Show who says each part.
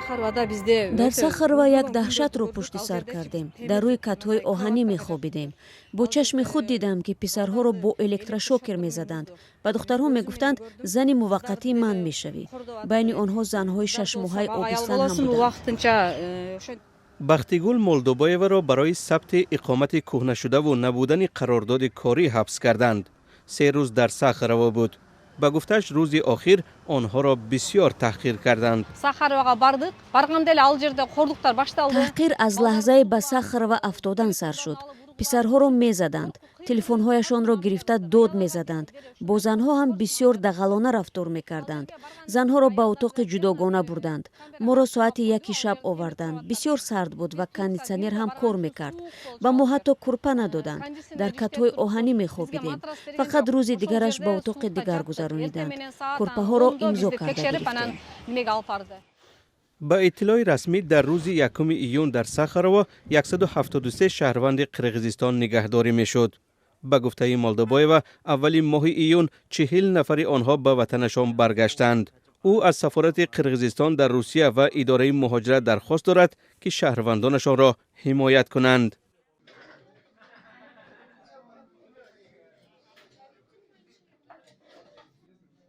Speaker 1: Дар Сахарова як даҳшатро пушти сар кардем. Дар рӯи катҳои оҳанӣ мехобидем. Бо чашми худ дидам, ки писарҳоро бо электрошокер мезаданд. Ба духтарҳо мегуфтанд: «Зани муваққатии ман мешавӣ». Байни онҳо занҳои шашмоҳаи обистан ҳам буданд.
Speaker 2: Бахтигул Молдобоеваро барои сабти иқомати кӯҳнашудаву набудани қарордоди корӣ ҳабс карданд. 3 рӯз дар Сахарово буд. Ба гуфтааш, рӯзи охир онҳоро бисёр таҳқир карданд.
Speaker 3: Сахаровага бардык. Барганда эле ал жерде кордуктар башталды.
Speaker 1: Таҳқир аз лаҳзаи ба Сахарова афтодан сар шуд. Писарҳоро мезаданд, телефонҳояшонро гирифта дод мезаданд. Бо занҳо ҳам бисёр дағалона рафтор мекарданд. Занҳоро ба утоқи ҷудогона бурданд. Моро соати 1-и шаб оварданд. Бисёр сард буд ва кондитсионер ҳам кор мекард. Ба мо ҳатто курпа надоданд. Дар катҳои оҳанӣ мехобидем. Фақат рӯзи дигараш ба утоқи дигар гузарониданд. Курпаҳоро имзо карда гирифтем.
Speaker 2: Ба иттилои расмӣ, дар рӯзи 1 июн дар Сахарово 173 шаҳрванди Қирғизистон нигаҳдорӣ мешуд. Ба гуфтаи Молдобоева, аввали моҳи июн 40 нафари онҳо ба ватанашон баргаштанд. Ӯ аз сафорати Қирғизистон дар Русия ва идораи муҳоҷират дархост дорад, ки шаҳрвандонашонро ҳимоят кунанд.